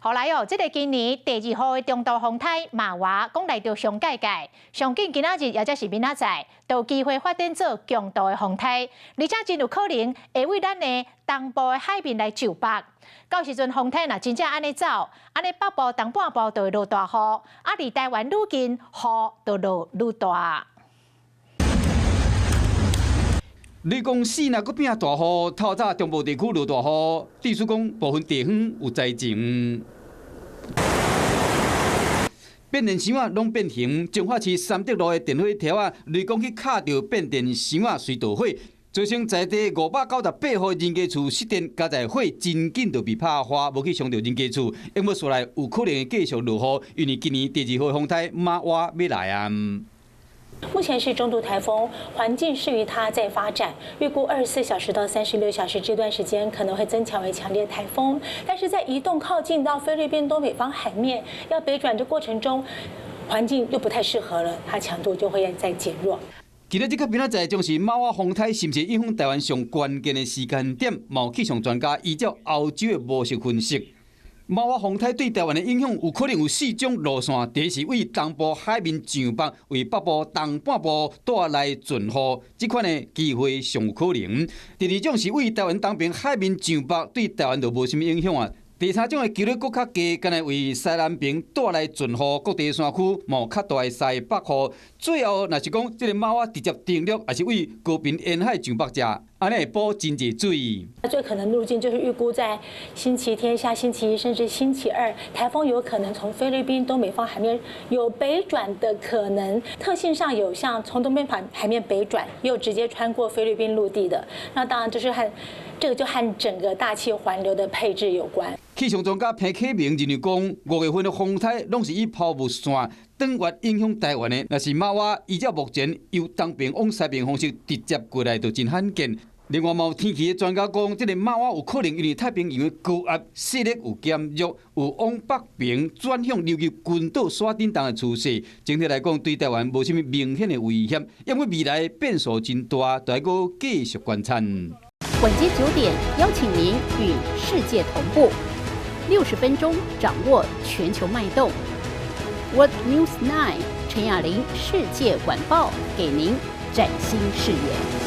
後來哦，這个今年第二號的中度風颱瑪娃，講來著上界界，上緊今仔日抑則是明仔載，都有機會發展做強度的風颱，而且真有可能會為咱的東部的海面來上北。到時陣風颱若真正按呢走，按呢北部東半部就會落大雨，啊，離台灣愈近，雨就落愈大。雷公四若閣變大雨，透早中部地區落大雨，意思講部分地方有災情。變電箱仔攏變形，彰化市三德路的電火柱仔，雷公去敲著變電箱仔隨著火，造成在地598戶人家厝失電，佳哉火真緊就被拍花，無去傷著人家厝。因為紲來有可能會繼續落雨，因為今年第二號風颱瑪娃欲來啊。目前是中度颱風，環境適於它在發展。預估24小時到36小時這段時間可能會增強為強烈颱風，但是在移動靠近到菲律賓東北方海面，要北轉的過程中，環境又不太適合了，它強度就會再減弱。今日這個明仔載將是瑪娃風颱是毋是影響台灣上關鍵的時間點？有氣象專家依照歐洲的模式分析，瑪娃風颱對台灣的影響有可能有四種路線。第一是為東部海面上北，為北部東半部帶來陣雨，這款的機會上有可能。第二種是為台灣東邊海面上北，對台灣就無啥物影響啊。第三種的幾率閣較低，敢若為西南邊帶來陣雨，各地山區冒較大的西北雨。最後，若是講這个瑪娃直接登陸，抑是為高屏沿海上北遮，按呢會補真濟水。最可能路徑就是預估在星期天、下星期一甚至星期二，颱風有可能從菲律賓東北方海面有北轉的可能。特性上有像從東邊海面北轉，又直接穿過菲律賓陸地的。那當然就是和這個就和整個大氣環流的配置有關。氣象專家彭啟明認為講，5月份的風颱攏是以拋物線轉彎影響台灣的，若是瑪娃依照目前由東邊往西邊方式直接過來，就真罕見。另外，嘛有天氣的專家講，這个瑪娃有可能因為太平洋的高壓勢力有減弱，有往北邊轉向琉球群島徙振動的趨勢。整體來講，對台灣無啥物明顯的威脅，因為未來變數真大，著愛閣繼續觀察。晚間9點，邀請您與世界同步，60分鐘掌握全球脈動。World News 9 陳雅玲世界晚報，給您嶄新視野。